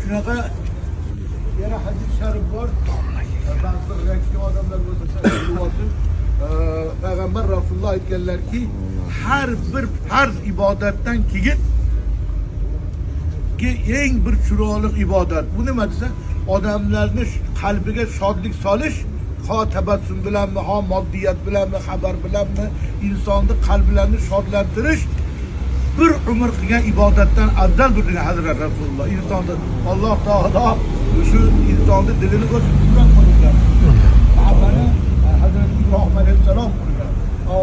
Shunaqa yana hadis sharif bor. Ba'zi qilayotgan odamlar bo'lsa, bilib olsin. Payg'ambar Rasululloh aytganlarki, har bir farz ibodatdan keyin ki eng bir chiroyli ibodat. Bu nima desa, odamlarni qalbiga shodlik solish, ho tabassum bilanmi, ho moddiyat bilanmi, xabar bilanmi, insonni qalblarini shodlantirish bir umr qilgan ibodatdan afzaldir degan Hazrat Rasululloh. Insonni Alloh taolo shu insonni dilini o'z bilan qo'ygan. Kaabani Hazrat Ibrohim alayhissalom qurgan.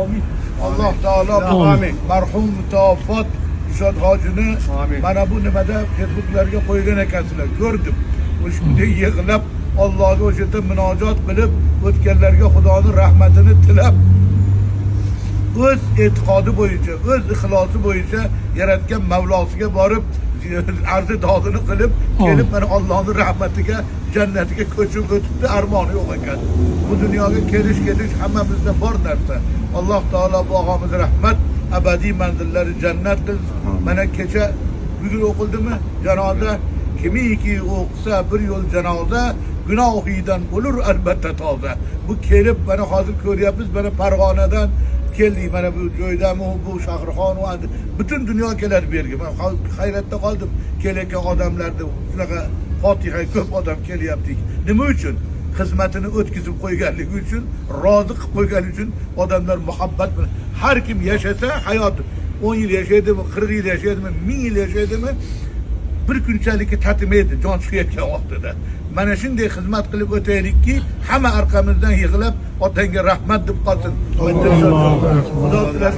Amin. Alloh taolo bu Amin. marhum mutawaffot Dilshod hojini Amin. mana bu nimada, Facebooklarga qo'ygan ekansizlar, ko'rdim. O'shunday yig'lab, Allohga o'sha yerda munojot qilib, o'tganlarga Xudoni rahmatini tilab, o'z e'tiqodi bo'yicha, o'z ixlosi bo'yicha yaratgan Mavlosiga borib, arzi dodini qilib, kelib mana Allohning rahmatiga, jannatiga ko'chib o'tibdi, armoni yo'q ekan. Bu dunyoga kelish ketish hammamizda bor narsa. Alloh taolo bu og'amiz rahmat, abadiy manzillari jannat qilsin. Mana kecha, bugun o'qildimi janoza? Kimiki o'qisa bir yo'l janoza, gunohidan bo'lur albatta toza. Bu kelib, mana hozir ko'ryapmiz, mana Farg'onadan keldik, mana bu joydami, bu Shahrixon, butun dunyo keladi bu yerga. Man hayratda qoldim kelayotgan odamlarni, shunaqa fotiha ko'p odam kelyapti. Nima uchun? Xizmatini o'tkazib qo'yganligi uchun, rozi qilib qo'ygani uchun odamlar muhabbat bilan. Har kim yashasa, hayot 10 yil yashaydimi, 40 yil yashaydimi, 1000 yil yashaydimi, bir kunchalikka tatimaydi jon chiqayotgan vaqtida. Mana shunday xizmat qilib o'taylikki, hamma orqamizdan yig'lab, otangga rahmat deb qolsin. Xudo sizlar